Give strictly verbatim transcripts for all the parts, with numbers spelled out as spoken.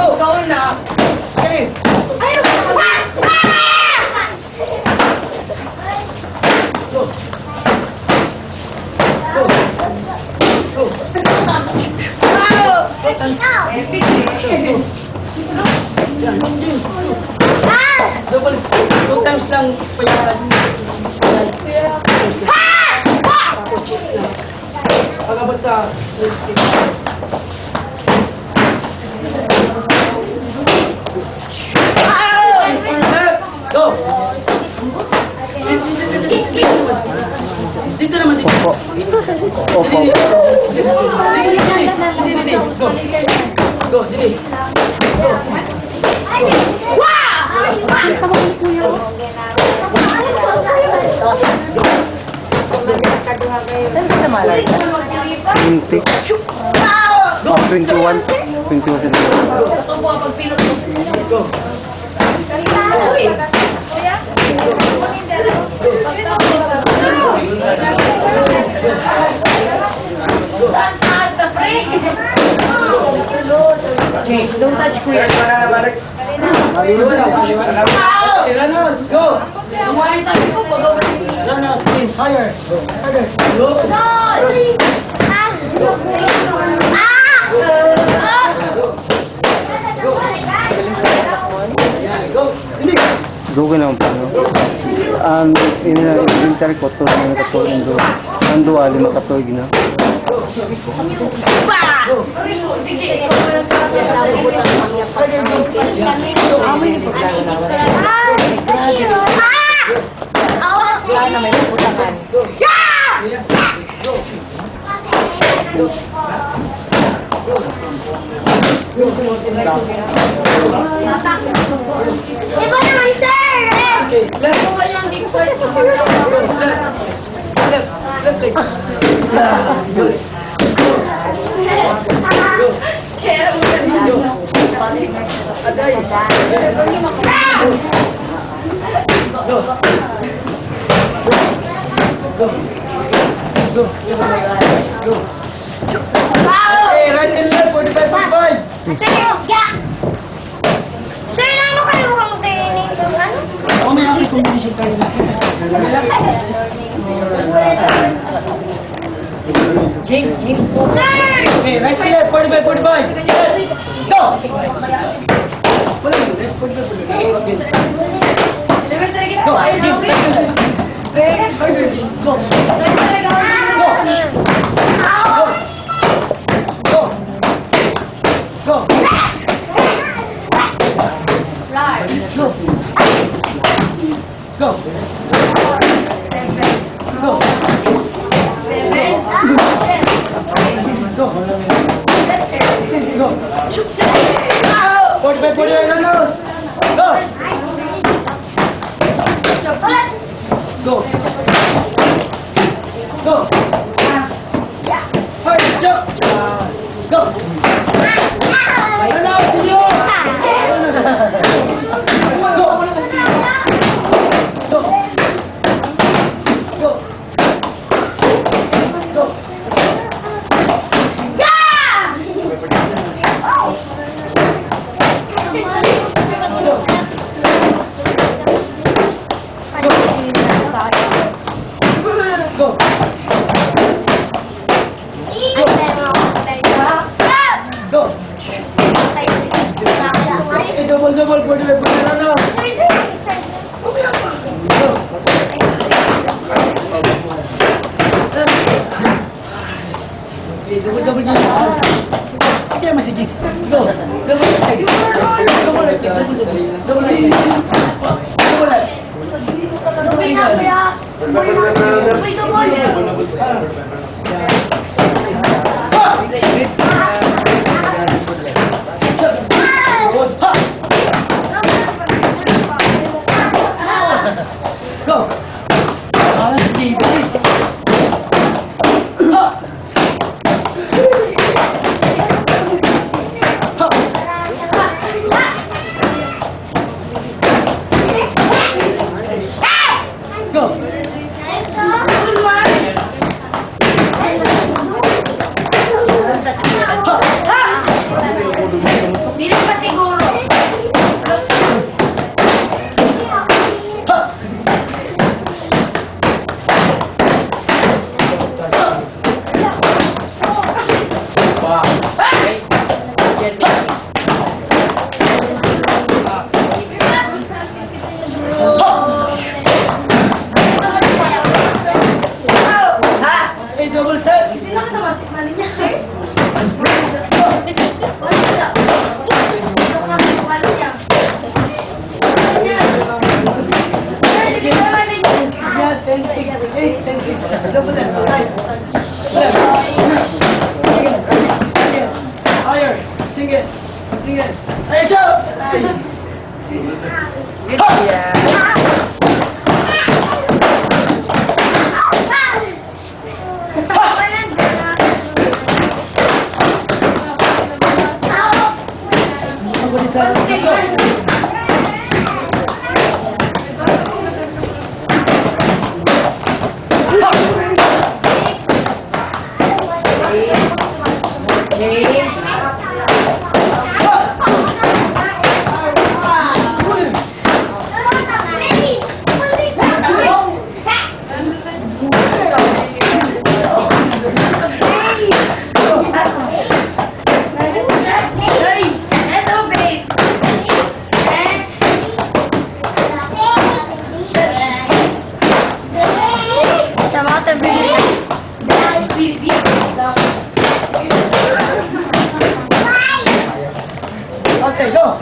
Ikaw na. Hey! Ayaw! Go! Go! Go! Go! Yan. Double, two times lang payaran. Tapos, check lang. Pag-abot sa Go! Dito naman, dito. Opo. Opo. Dito, dito, dito. Go. Go, dito. Go. Twenty. Oh, twenty-one. Twenty-one sila. Don't touch, kuya. Tiranos, go! Tiranos, higher. Higher. Go! Go! Go! Dugay naman po, no? Ang, yun na, yung winter ko, to, yung katulog, yung dugay. Ang duwa, lima ka tuig na. Wala na, may nabutangan. Iba naman, sir! Left. Left. Left. Aday. Go. Go. Go. Go. Wow! Okay, right and left, forty-five, forty-five. Sir, ga-, sir, ano kayo ang training? Ano? Mamaya ako kung hindi siya tayo na. Jing, Jing. Sir! Okay, right and left, forty-five, forty-five. Go! Go! Go! Go! Go! Go! Go! Go! Go! Go! Forty-five, forty-five, no, no. Go! Go! Go! Hard jump! Go! Ayan na, sige! Go! Go! Go! Go! Go! Go! Go! Eh, double, double, pwede, pwede na, no? Go! Okay, double, double, double. Hindi naman, sige. Go. Double, double, double, double, double, double, double. Go! Go! Ay, ito! Ha! Okay, go.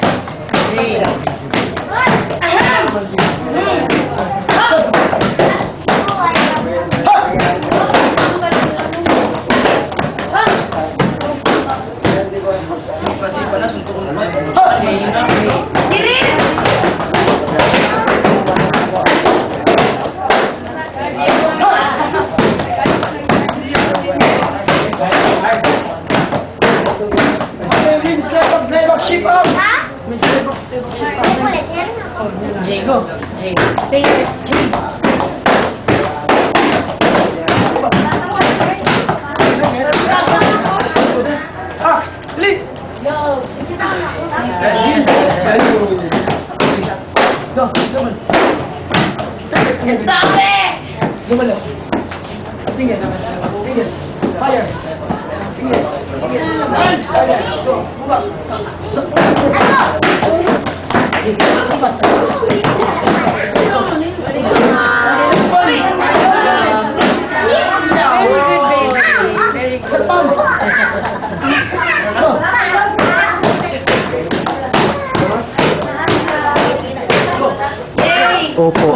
Diego. Stop it! Fire! Opo.